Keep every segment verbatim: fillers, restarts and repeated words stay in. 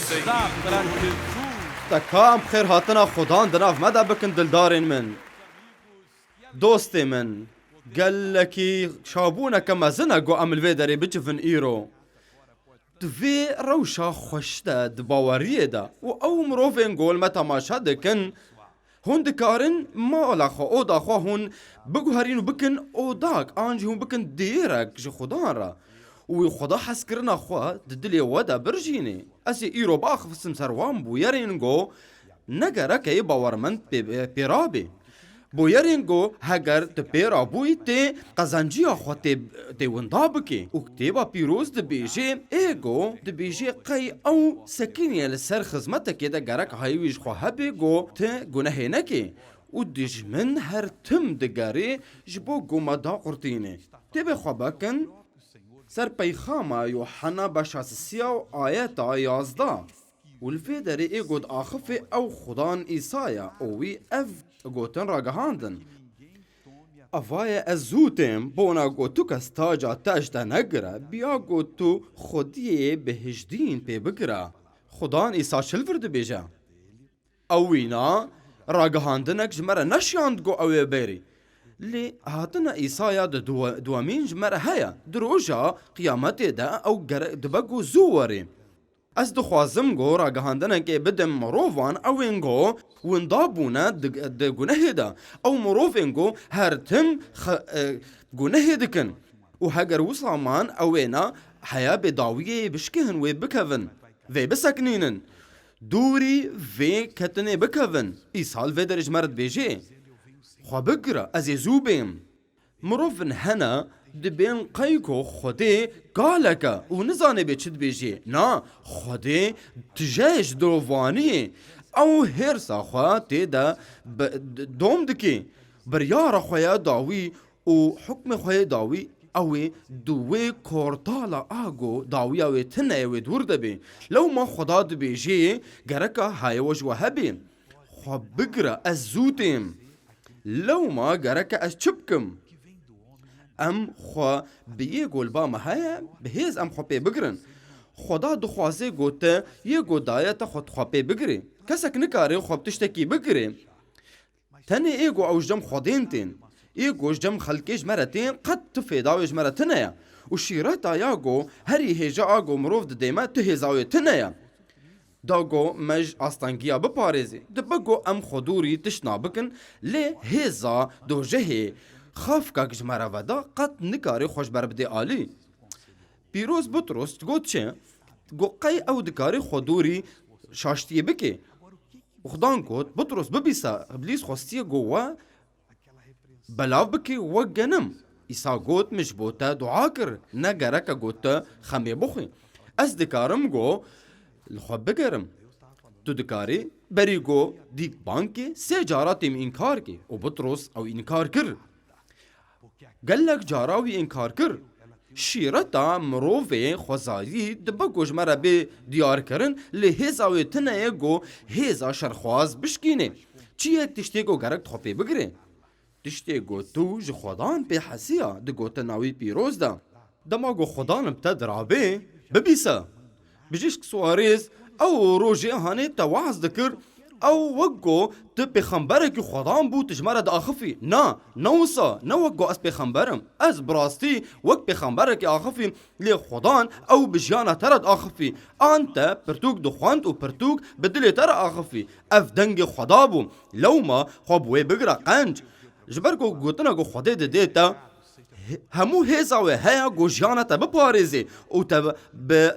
Te ka em xêr hatina Xudan di nav me de bikin, dildarên min. Dostê min, gelekî şabûneke mezin e ku em li vê derê bicivin îro. Di vê rewşa xweş de, di baweriyê de û ew mirovên ku li me temaşe dikin, hûn dikarin mala xwe, oda xwe hûn biguherîn û bikin odak, an jî hûn bikin dêrek ji Xudan re. Û wî Xuda hezkirina xwe di dilê we de birjînê. Ez ê îro biaxifsim ser wan bûyerên ku ne gerek e yê bawermend pê, pê rabê. Bûyerên ku heger tu pê rabûyî tê qezenciya xwe tê, tê winda bikê. Û kitêba pîroz dibêjê, ê ku dibêjê qey ew sekiniye li ser xizmetekê de gerek hayê wî ji xwe hebe ku ti gunehê nekê. Û dijmin her tim digerê ji bo ku me daqurtînê. Têbê xwe bikin ser peyxama Yuhanna beşa sisiya û ayeta yazda. Û li vê derê ê got axifê ew Xudan Îsa ye û wî ev gotin ragihandin. Ava ye ez zû têm, bona ku tu kes taca te ji te negire, biya ku tu xwediyê bi hijdîn pê bigire. Xudan Îsa çi li vir dibêje? Ew wîna ragihandinek ji me re neşiyand ku ew ê bêrî. Lê hatina Îsaya di duwe-, duwemîn ji me re heye. Di roja qiyametê de ew gere-, dibe ku zû werê. Ez dixwazim ku ragihandinekê bidim mirovan ewên ku winda bûne di, di gunehê de. Ew mirovên ku her tim xe-, e, gunehê dikin. Û heger wisa man ewêna heya bê dawiyê bişkihin wê bikevin. Vê bisekinînin. Dûrî vê ketinê bikevin. Îsa li vê derê ji me re dibêjê, xwe bigire, ez ê zû bêm. Mirovin hene dibên qey ku Xwedê galek e û nizane bê çi dibêjê. Na, Xwedê tije ye ji dirovaniyê. Ew hêrsa xwe tê de bi-, d-, dom dikê. Biryara xwe ya dawî û hukmê xwe yê dawî ew ê di wê kortala a ku dawiya wê tune ye wê dûr de bê. Lewma Xweda dibêjê, gereka hayê we ji we hebê. Xwe bigire, ez zû têm. Lewma gereke ez çi bikim? Em xwe bi yê ku li ba me heye, bi hêz em xwe pê bigirin. Xweda dixwaze ku te yê ku daye te xwe xwe pê bigirê. Kesek nikare xwe bi tiştekî bigirê. Tenê ê ku ew ji cem Xwedên tên, ê ku ji cem xelkê ji me re tên, qet tu fêda wê ji me re tune ye. Û şîreta ya ku herî hêja a ku mirov didê me, tu hêza wê tune ye. Da ku me ji astengiya biparêzê, dibe ku em xwe dûrî tişt nabikin, lê hêza dojehê xafkek ji me re veda, qet nikare xwe ji ber bidê alî. Pîroz Butros got çi? Got qey ew dikare xwe dûrî şaştiyê bike. Û Xudan got, Butros, bibîse, Îblîs xwestiye ku we belav bike wek genim. Îsa got, min ji bo te dua kir, ne gerek e ku tu xemê bixwî. Ez dikarim ku li xwe bigerim. Tu dikarî berî ku dîk bang kê, sê cara tê min înkar kê. Û Butros ew înkar kir. Gelek cara wî înkar kir. Şîreta mirovê xwezayî dibe ku ji me re bê diyarkirin, lê hêza wê tune ye ku hêza şerxwaz bişkînê. Çi ye tiştê ku gerek tu xwe pê bigirê? Tiştê ku tu ji Xwedan pê hesiya, di gotina wî pîroz de. Dema ku Xwedan bi te dirabê, bibîse. Bijîşk Suarez ew rojê hanê te waz dikir, ew wek ku tu pêxemberekî Xwedan bû, tu ji me re diaxifî. Na, ne wisa, ne wek ku ez pêxember im. Ez bi rastî wek pêxemberekî axifîm, lê Xwedan ew bi jiyana te re diaxifî. An te pirtûk dixwend û pirtûk bi dilê te re axifî. Ev dengê Xweda bû. Lewma xwe bi wê bigire qenc. Ji ber ku gotina ku Xwedê didê te, he-, hemû hêza wê heye ku jiyana te biparêzê û te bi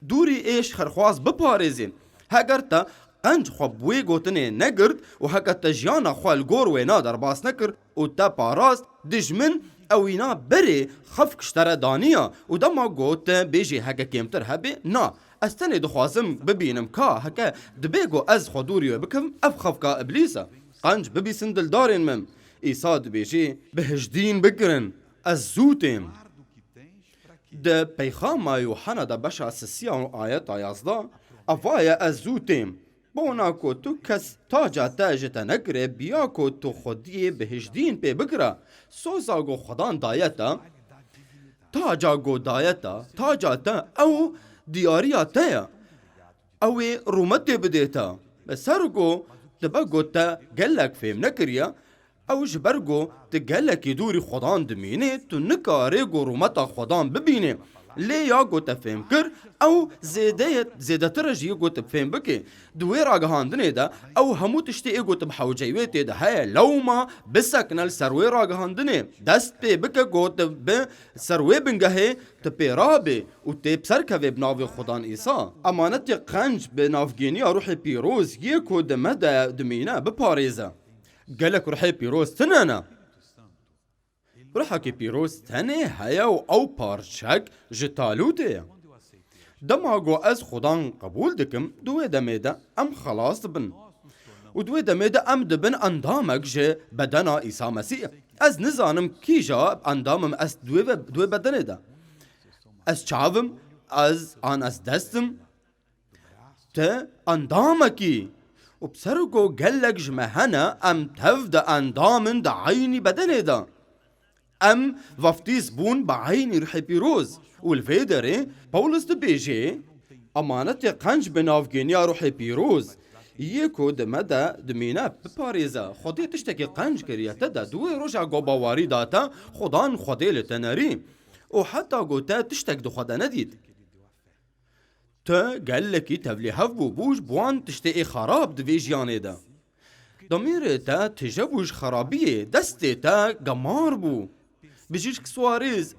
dûrî êş xerxwaz biparêzê. Heger te qenc xwe bi wê gotinê negirt û heke te jiyana xwe li gor wêna derbas nekir û te parast, dijmin ewîna berê xefk ji te re daniya û dema got te bêjê heke kêmtir hebê, na, ez tenê dixwazim bibînim ka heke dibê ku ez xwe dûrî wê bikim, ev xefka Îblîs e. Qenc bibîsin dildarên min. Îsa dibêjê, bi hijdîn bigirin, ez zû têm. Di peyxama Yuhana de beşa sisiya û ayeta yazda, eva ye ez zû têm. Bona ku tu kes taca te ji te negire, biya ku tu xwediyê bi hijdîn pê bigire. Soza ku Xwedan daye te, taca ku daye te, taca te ew diyariya te ye. Ew ê rûmetê bidê te. Bi ser ku dibe ku te gelek fêm nekiriye, ew ji ber ku tu gelekî dûrî Xwedan dimînê, tu nikarê ku rûmeta Xwedan bibînê. Lê ya ku te fêm kir, ew zêde ye, zêdetir e ji yê ku tu fêm bikê. Di wê ragihandinê de ew hemû tiştê ê ku tu bi hewceyê wê tê de heye, lewma bisekine li ser wê ragihandinê. Dest pê bike ku tu bi ser wê bingehê tu pê rabê û tê bi ser kevê bi navê Xudan Îsa. Emanetê qenc bi navgêniya Ruhê Pîroz yê ku di me de dimîne biparêze. Gelek Ruhê Pîroz tune ne. Ruhekî Pîroz tenê heye û ew parçek ji talûtê ye. Dema ku ez Xudan qebûl dikim, di wê demê de em xelas dibin. Û di wê demê de em dibin endamek ji bedena Îsa Mesîh. Ez nizanim kîja endam im ez di wê ve-, di wê bedenê de. Ez çav im, ez an ez dest im. Te endamekî. Û bi ser ku gelek ji me hene, em tev de endam in di eynî bedenê de. Em vaftîz bûn bi eynî Ruhê Pîroz. Û li vê derê Pawlos dibêje, emanetê qenc bi navgêniya Ruhê Pîroz yê ku di me de dimîne biparêze. Xwedê tiştekî qenc kiriye te de. Di wê roja ku bawerî da te, Xudan Xwedê li te nerî. Û heta ku te tiştek di xwe de nedît. Tu gelekî tevlîhev bû, bû ji bi wan tiştê ê xerab di vê jiyanê de. Demîrê te tije bû ji xerabiyê, destê te gemar bû. Bijîşk Suarez,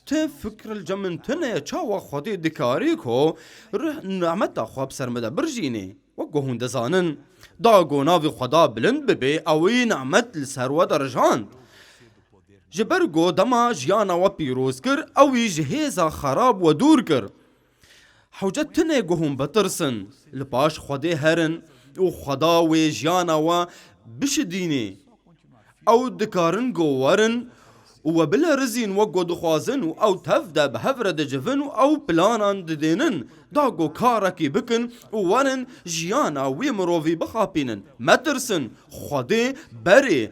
ti fikr li cem min tune ye, çawa Xwedê dikarî ku rih-, nehmeta xwe bi ser min de birjînê? Wek ku hûn dizanin, da ku navê Xweda bilind bibe, ewî nehmet li ser we de rijand. Ji ber ku dema jiyana we pîroz kir, ewî ji hêza xerab we dûr kir. Hewce tune ku hûn bitirsin, li paş Xwedê herin û Xweda wê jiyana we bişidînê. Ew dikarin ku werin û we bilerizîn wek ku dixwazin û ew tev de bi hev re dicivin û ew planan didênin, da ku karekî bikin û werin jiyana wî mirovî bixapînin. Metirsin, Xwedê berê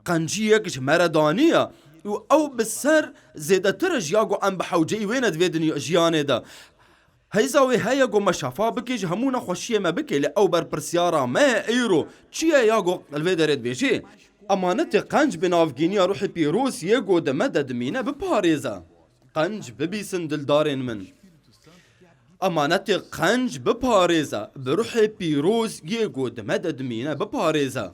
qenciyek ji me re daniye û ew bi ser zêdetir e ji ya ku em bi hewceyî wê ne di vê dinya, jiyanê de. Heyza wê heye ku me şefa bike, ji hemû nexweşiyê me bike, lê ew berpirsiyara me ye îro. Çi ye ya ku li vê derê dibêjê? Emanetê qenc bi navgîniya Ruhê Pîroz yê ku di me de dimîne biparêze. Qenc bibîsin dildarên min. Emanetê qenc biparêze, bi Ruhê Pîroz yê ku di me de dimîne biparêze.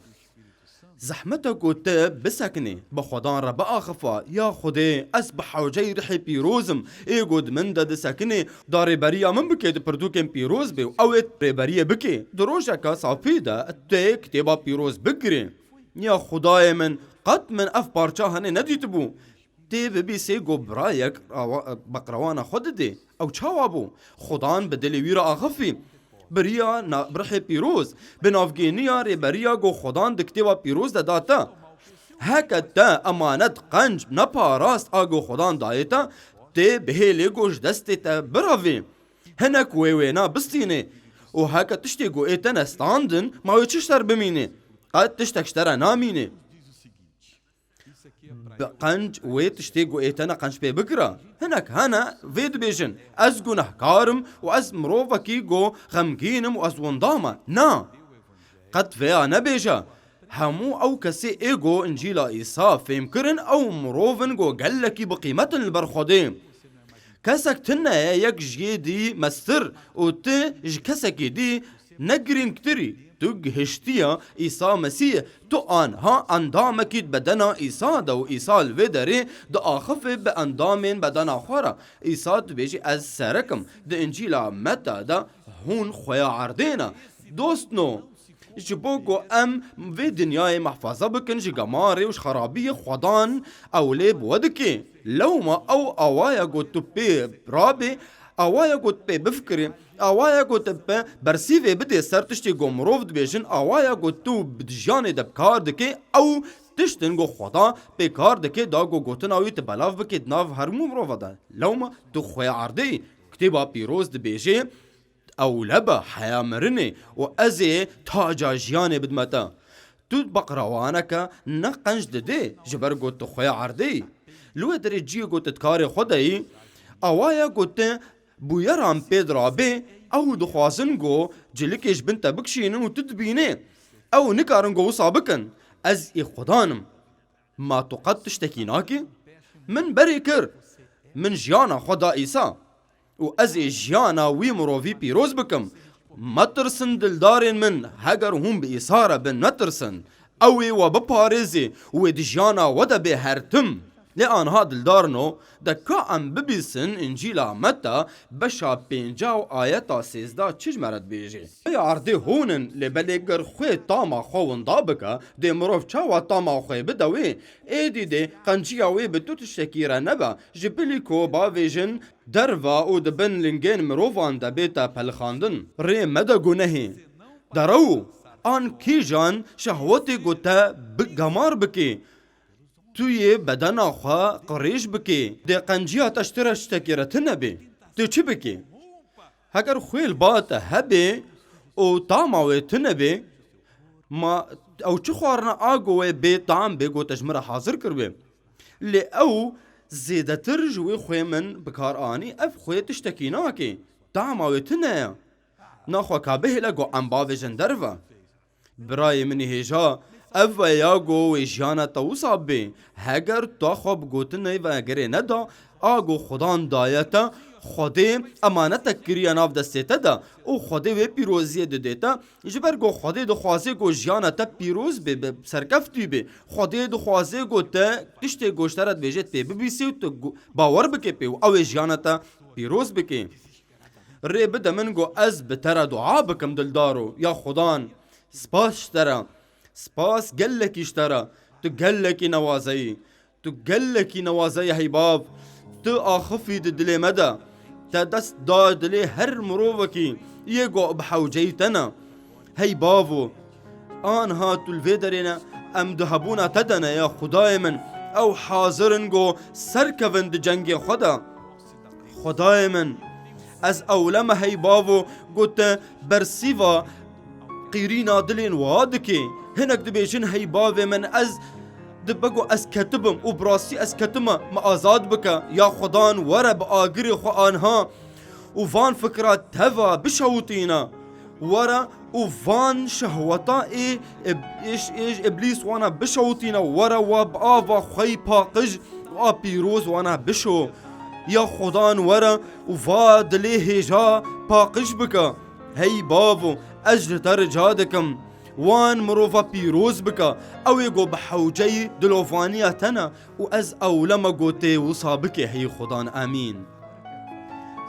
Zehmeta ku te bisekinê, bi Xwedan re biaxifa, ya Xwedê, ez bi hewceyî Rihê Pîroz im, ê ku di min de disekinê, da rêberiya min bike, di pirtûkên pîroz bê û ew ê rêberiyê bike. Di rojeka sapî de tê kitêba pîroz bigirê. Ya Xwedayê min, qet min ev parça henê nedîtibû. Tê bibîsê ku birayek rawa-, beqrewana xwe didê. Ew çawa bû? Xudan bi dilê wî re axifî. Biriya na-, bi Rihê Pîroz, bi navgêniya rêberiya ku Xudan di Kitêba Pîroz de da te. Heke te emanet qenc neparast a ku Xudan dayê te, tê bihêlê ku ji destê te birevê. Hinek wê wêna bistînê. Û heke tiştê ku ê te ne standin, ma wê çi ji te re bimînê? Qet tiştek ji te re namînê. Bi qenc wê tiştê ku ê te ne qenc pê bikira. Hinek hene vê dibêjin, ez gunehkar im û ez mirovekî ku xemgîn im û ez winda me. Na! Qet vêya nebêje. Hemû ew kesê ê ku Încîla Îsa fêm kirin, ew mirov in ku gelekî bi qîmet in li ber Xwedê. Kesek tune ye yek ji yê dî mestir û tu ji kesekî dî ne girîngtir î. Tu gihiştiye Îsa Mesîh, tu anha endamekî di bedena Îsa de û Îsa li vê derê diaxife bi endamên bedena xwe re. Îsa dibêje, ez serek im. Di Încîla Meta de hûn xweya erdê ne. Dostno, ji bo ku em vê dinyayê mehfaza bikin ji gemarê û ji xerabiyê, Xwedan ew lê bi we dike. Lewma ew awaya ku tu pê rabê, awaya ku tu pê bifikirî, awaya ku tu pê bersîvê bidê ser tiştê ku mirov dibêjin, awaya ku tu bi di jiyanê de bi kar dikê, ew tişt in ku Xweda pê kar dike, da ku gotina wî tu belav bikê di nav hermû mirova de. Lewma tu xweya erdê yî. Kitêba Pîroz dibêje, Ewleba heya mirinê û ez ê taca jiyanê bidime te. Tu beqrewaneke ne qenc didê, ji ber ku tu xweya erdê yî. Li wê derê ciyê ku tu di karê xwe de yî, awaya ku tu bûyeran pê dirabê, Ew dixwazin ku cilikê ji bin te bikişînin û tu dibînê. Ew nikarin ku wisa bikin. Ez ê Xudan im. Ma tu qet tiştekî nakî? Min berê kir. Min jiyana xwe da Îsa. Û ez ê jiyana wî mirovî pîroz bikim. Metirsin dildarên min, heger hûn bi Îsa re bin, metirsin. Ew ê we biparêzê û wê di jiyana we de bê her tim. Lê anha dildarno, de ka em bibîsin Încîla Meta, beşa pênca û ayeta sêzdeh çi ji me re dibêje? Eya erdê hûn in, lê belê ger xwê tama xwe winda bike, dê mirov çawa tama xwê bide wê? Êdî dê qenciya wê bi tu tiştekî re nebe, ji bilî ku bavêjin derve û di bin lingên mirovan de bête pelixandin. Rê mede gunehê. Derew, an kîjan şehwetê ku te bi gemar bikê, tu yê bedena xwe qirêj bikê, dê qenciya te ji tu re tiştekî re tune bê. Tu çi bikê? Heger xwê li ba te hebê û tama wê tune bê, ma ew çi xwarina a ku wê bê tam bê ku te ji min re hazir kiribê? Lê ew zêdetir ji wê xwê min bi kar anî, ev xwê tiştekî nake. Tama wê tune ye. Naxwe ka bihêle ku em bavêjin derve. Birayê min ê hêja, ev veya ku wê jiyana te wisa bibê. Heger tu xwe bi gotinê ve gerê neda, a ku Xudan daye te, Xwedê emanetek kiriye nav destê te de û Xwedê wê pîroziyê didê te, ji ber ku Xwedê dixwaze ku jiyana te pîroz bê, bi serkeftî bê. Xwedê dixwaze ku te tiştê ku ji te re dibêje tê bibîsî û tu gu-, bawer bikê pê û ew ê jiyana te pîroz bikê. Rê bide min ku ez bi te re dua bikim, dildaro. Ya Xudan, spas ji te re. Spas gelekî ji te re. Tu gelekî newaze yî. Tu gelekî newaze yî hey bav. Tu axifî di dilê me de. Te dest da dilê her mirovekî yê ku bi hewceyî te ne. Hey bavo, anha tu li vê derê ne, em di hebûna te de ne ya Xwedayê min. Ew hazir in ku serkevin di cengê xwe de. Xwedayê min, ez ewle me hey bavo, got te bersîva qîrîna dilên wa dikê. Hinek dibêjin hey bavê min, ez dibe ku ez ketibim û bi rastî ez ketime, me azad bike. Ya Xudan were bi agirê xwe anha û van fikra teva bişewitîne. Were û van şehweta ê ib-, êş, êş, îblîs wana bişewitîne, were wa bi ava xwe yî paqij û a pîroz wana bişo. Ya Xudan were û va dilê hêja paqij bike. Hey bavo, ez ji te rica dikim, wan mirova pîroz bike, ew ê ku bi hewceyî dilovaniya te ne û ez ewle me ku tê wisa bike hey Xudan. Amîn.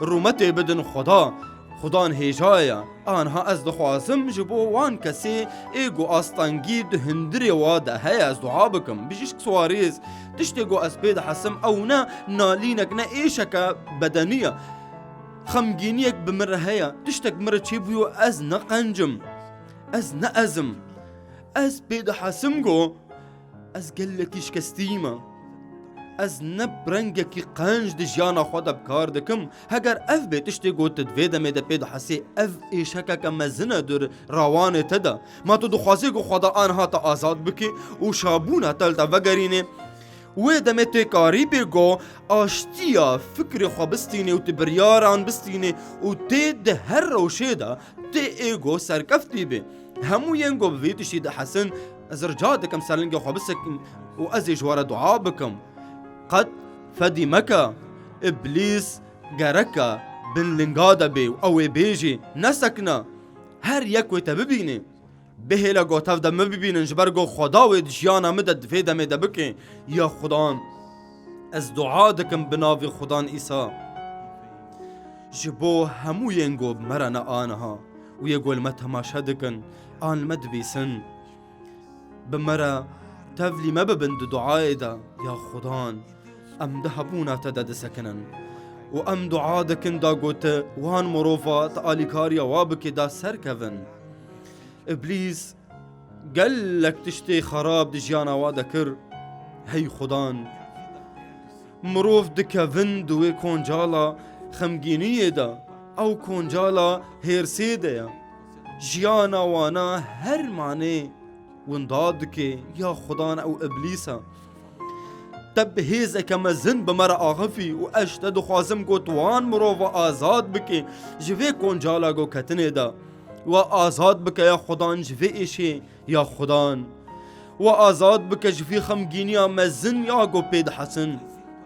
Rûmetê bidin Xweda, Xudan hêja ye. Anha ez dixwazim ji bo wan kesê ê ku astengî di hundirê wa de heye ez dua bikim. Bijîşk Suarez, tiştê ku ez pê dihesim ew ne nalînek ne êşeke bedenî ye. Xemgîniyek bi min re heye. Tiştek min re çêbûyo ez ne qenc im. Ez ne ez im. Ez pê dihesim ku ez gelekî şikestî me. Ez ne bi rengekî qenc di jiyana xwe de bi kar dikim. Heger ev bê tiştê ku tu di vê demê de pê dihesê, ev êşekeke mezin e di rawanê te de. Ma tu dixwazî ku Xweda anha te azad bike û şabûna te li te vegerîne? Wê demê tê karî bê ku aştiya fikrê xwe bistînê û tu biryaran bistînê û tê di her rewşê de tê ê ku serkeftî bê. Hemû yên ku bi vî tiştî dihesin, ez rica dikim ser lingê xwe bisekin û ez ê ji we re dua bikim. Qet fedî meke, Îblîs gereke bin linga de bê û ew ê bêjî, nesekine. Her yek wê te bibînê. Bihêle ku tev de min bibînin, ji ber ku Xweda wê di jiyana min de di vê demê de bike. Ya Xudan, ez dua dikim bi navê Xudan Îsa. Ji bo hemû yên ku bi me re ne aniha û yê ku li me temaşe dikin, an li me dibîsin. Bi me re tevlî me bibin di duayê de, ya Xudan. Em di hebûna te de disekinin. Û em dua dikin da ku tu wan mirova tu alîkariya wa bikî da serkevin. Îblîs gelek tiştê xerab di jiyana wa de kir. Hey Xudan, mirov dikevin di wê koncala xemgîniyê de, ew koncala hêrsê de ye. Jiyana wana her manê winda dike, ya Xudan ew Îblîs e. Te bi hêzeke mezin bi me re axifî û ez ji te dixwazim ku tu wan mirova azad bikî ji vê koncala ku ketinê de. We azad bike ya Xudan ji vê êşê ya Xudan. We azad bike ji vî xemgîniya mezin ya ku pê dihesin.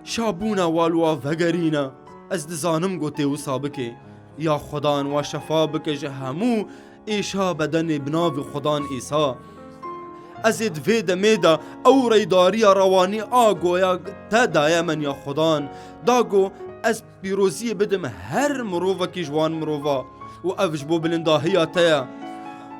Şabûna wa li wa vegerîne. Ez dizanim ku tê wisa bikê. Ya Xudan, we şefa bike ji hemû êşa bedenê bi navê Xudan Îsa. Ez ê di vê demê de ew reydariya rewanî a goya te daye min ya Xudan. Da ku ez pîroziyê bidim her mirovekî ji wan mirova û ev ji bo bilindahiya te ye.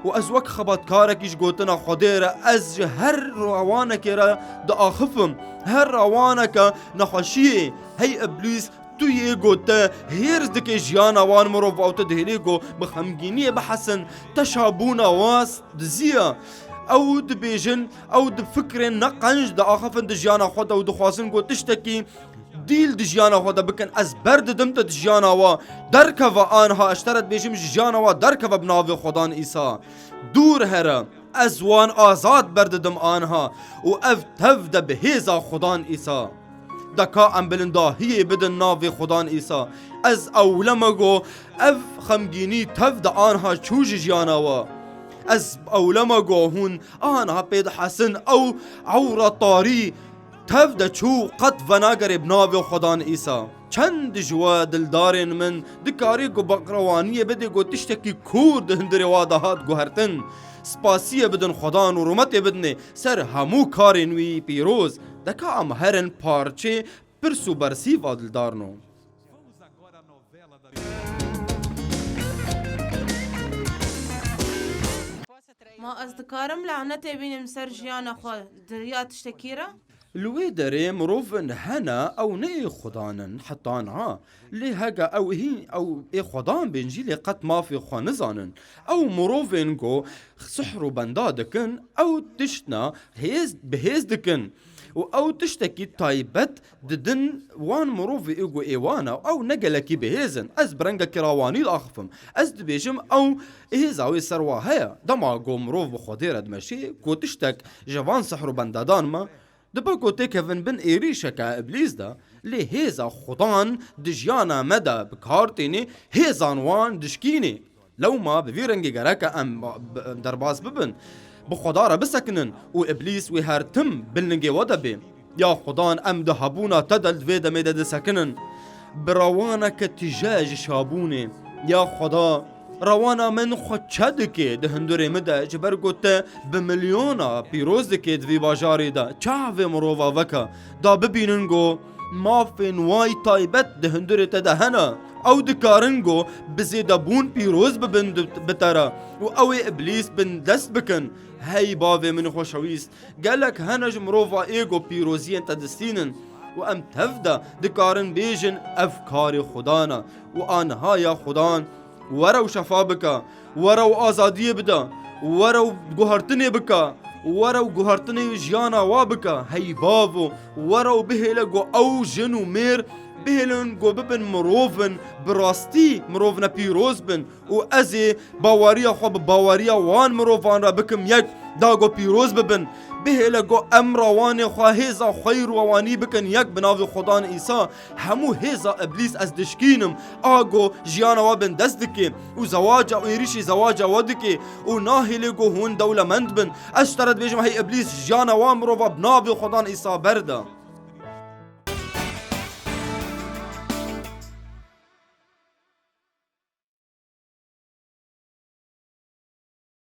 Û ez wek xebatkarekî ji gotina Xwedê re ez ji her rewanekê re diaxifim. Her rewaneke nexweşiyê hey Îblîs tu yê ku te hêrs dike jiyana wan mirov û tu dihêlî ku bi xemgîniyê bihesin, te şabûna wa diziya. Ew dibêjin, ew di fikrên ne qenc diaxifin di jiyana xwe de û dixwazin ku tiştekî dîl di jiyana xwe de bikin. Ez berdidim te di jiyana wa. Derkeve anha, ez ji te re dibêjim ji jiyana wa derkeve bi navê Xwedan Îsa. Dûr here. Ez wan azad berdidim anha û ev tev de bi hêza Xudan Îsa. Deka em bilindahiyê bidin navê Xudan Îsa. Ez ewleme go ev xemgînî tev de anha çû ji jiyana we. Ez ewleme go hûn anha pê dihesin ew ewra tarî tev de çû qet venagere bi navê Xudan Îsa. Çend ji we dildarên min dikarî ku baqrewaniyê bidê ku tiştekî kûr di hundirê wa de hat guhertin. Spasiyê bidin Xudan û rûmetê bidinê ser hemû karên wî pîroz. Deka em herin parçê pirs û bersîva dildarno. Ma ez dikarim lanetê bînim ser jiyana xwe di riya tiştekî re? Li wê derê mirovin hene ew ne ê Xudan in heta niha. Lê heke ew hîn ew ê Xudan bên jî lê qet mafê xwe nizanin. Ew mirovên ku sihr û benda dikin, ew tiştna hêz, bi hêz dikin. Û ew tiştekî taybet didin wan mirovê ê ku ê wan e. Ew ne gelekî bi hêz in. Ez bi rengekî rawanî diaxifim. Ez dibêjim ew hêza wê ser wa heye. Dema ku mirov bi Xwedê re dimeşê, ku tiştek ji van sihr û bendedan me, dibe ku têkevin bin êrîşeke Îblîs de, lê hêza Xudan di jiyana me de bi kar tênê, hêzan wan dişkînê. Lewma bi vî rengî gereke em ba-, bi-, derbas bibin, bi Xweda re bisekinin û Îblîs wê her tim bi lingê we de bê. Ya Xudan, em di hebûna te de li vê demê de disekinin. Bi rewaneke tije ji şabûnê. Ya Xweda, rewana min xwe çe dike di hundirê min de, ji ber ku te bi milyona pîroz dike di vî bajarê de. Çavê mirova veke, da bibînin ku mafên way taybet di hundirê te de hene. Ew dikarin ku bi zêdebûn pîroz bibin di-, bi te re û ew ê Îblîs bindest bikin. Hey bavê min xweşewîst, gelek hene ji mirova ê ku pîroziyên te distînin û em tev de dikarin bêjin, ev karê Xudan e. Û anha ya Xudan, were û şefa bike, were û azadiyê bide, were û guhertinê bike, were û guhertinê jiyana wa bike. Hey bavo, were û bihêle ku ew jin û mêr bihêlin ku bibin mirovin, bi rastî mirovine pîroz bin. Û ez ê baweriya xwe bi baweriya wan mirovan re bikim yek, da ku pîroz bibin. Bihêle ku em rewanê xwe hêza xweyr û rewanî bikin yek bi navê Xudan Îsa. Hemû hêza Îblîs ez dişkînim. A ku jiyana we bindest dike û zewaca û êrîşî zewaca we dike û nahêlê ku hûn dewlemend bin. Ez ji te re dibêjim, hey Îblîs, jiyana wan mirova bi navê Xudan Îsa berde.